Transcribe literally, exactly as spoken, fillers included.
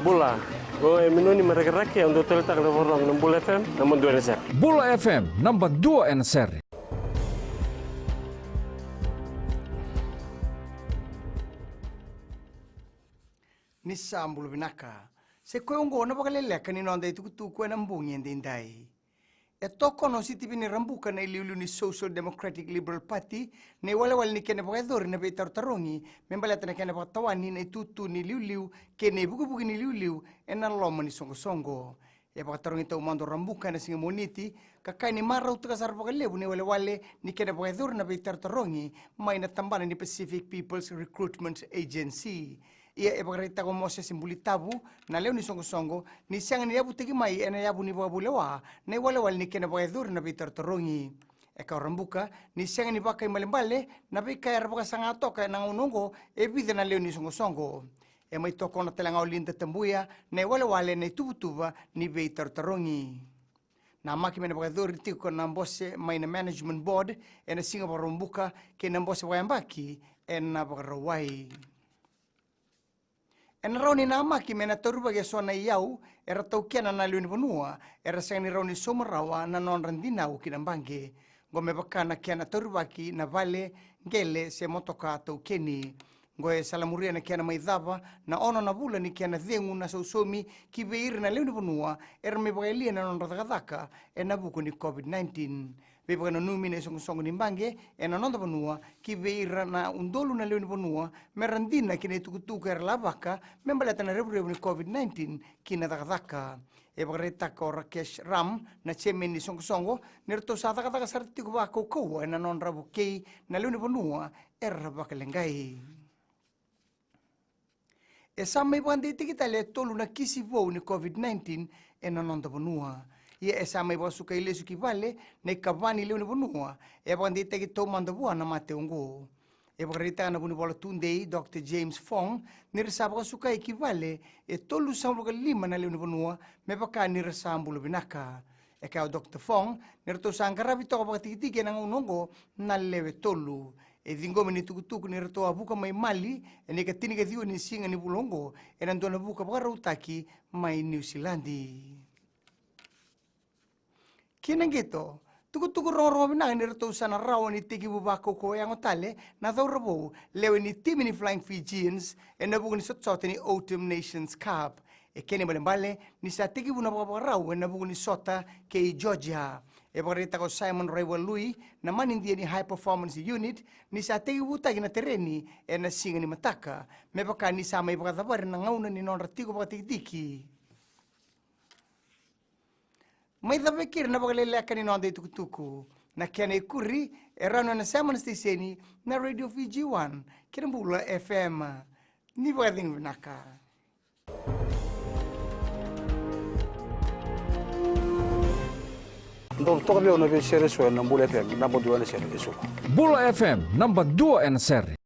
Bula, o e Minoni Marakerake, au dau taleitaka na vakarorogo na Bula F M, naba dua ena sere. Bula F M, naba dua ena sere. Ni sa bula vinaka. Sa i koya oqo na vakaleleka ni noda itukutuku ena bogi edaidai. E tokona o Sitiveni Rabuka na iliuliu ni Social Democratic Liberal Party na iwalewale ni kena vakayacori na veitarotarogi me baleta na kena vakatawani na itutu ni liuliu kei na ivukivuki ni liuliu ena loma ni soqosoqo. E vakatarogi taumada o Rabuka ena siga Moniti ka kaya ni marautaka sara vakalevu na iwalewale ni kena vakayacori na veitarotarogi mai na tabana ni Pacific People's Recruitment Agency. Ia e vakaraitaka o Mosese Bulitavu na lewe ni soqosoqo ni sega ni yavutaki mai ena yavu ni vakavulewa na iwalewale ni kena vakayacori na veitarotarogi. E kaya o Rabuka ni sega ni vakaibalebale na veika era vakasaga toka ena gauna oqo e vica na lewe ni soqosoqo. E mai tokona tale ga o Linda Tabuya na iwalewale na ituvatuva ni veitarotarogi. Namaki me na vakayacori tiko na bose mai na Management Board ena siga Vakaraubuka kei na bose vakayabaki ena Vakarauwai. Ena rawa ni namaki me na taurivaki eso na iyau era taukena na lewe ni vanua era sega ni rawa ni sauma rawa na nodra dinau ki na baqe. Qo me vaka na kena taurivaki na vale, qele se motoka taukeni. Qo e salamuria na kena mai cava na ono na vula ni kena cegu na sausaumi ki vei ira na lewe ni vanua era mai vakayalia na nodra cakacaka ena vuku ni COVID nineteen. Veivakananumi na isoqosoqo ni baqe ena noda vanua ki vei ira na udolu na lewe ni vanua me ra dina ki na itukutuku era lavaka me baleta na revurevu ni COVID nineteen ki na cakacaka. E vakaraitaka o Rakesh Ram na chairman ni soqosoqo ni ratou sa cakacaka sara tiko vakaukauwa ena nodra vukei na lewe ni vanua era vakaleqai. E sa mai vakadeitaki tale e tolu na kisi vou ni COVID nineteen ena noda vanua. Ia e sa mai vakasukai lesu ki vale na ikava ni lewe ni vanua e vakadeitaki taumada vua na mate oqo. E vakaraitaka na vunivola tudei Doctor James Fong ni ra sa vakasukai ki vale e tolusagavulu ka lima na lewe ni vanua me vaka ni ra sa bula vinaka. E kaya o Doctor Fong ni ratou sa qaravi toka vakatikitiki ena gauna oqo na lewe tolu. E ciqomi ni tukutuku ni ratou a vuka mai Mali ena ikatini ka ciwa ni siga ni vula oqo ena dua na vuka vakarautaki mai Niusiladi. Ki na qito, tukutuku rogorogo vinaka ni ratou sa na rawa ni tekivu vakaukauwa yago tale na cauravou lewe ni timi ni Flying Fijians ena vuku ni sotasota ni Autumn Nations Cup. E kena ibalebale ni sa tekivu na vakavakarau ena vuku ni sota kei Georgia. E vakaraitaka o Simon Raiwalui na manidia ni High Performance Unit ni sa tekivutaki na tereni ena siga ni mataka me vaka ni sa mai vakacavari na gauna ni nodra tiko vakatikitiki. Mai cava e keri na vakaleleka ni noda itukutuku. Na kena ikuri e rawa ni o na sema na siteseni na Radio Fiji One kei na Bula F M. Ni vakacegu vinaka. Dou toka vei au na veisere eso ena Bula F M, naba dua ena sere eso. Bula F M, naba dua ena sere.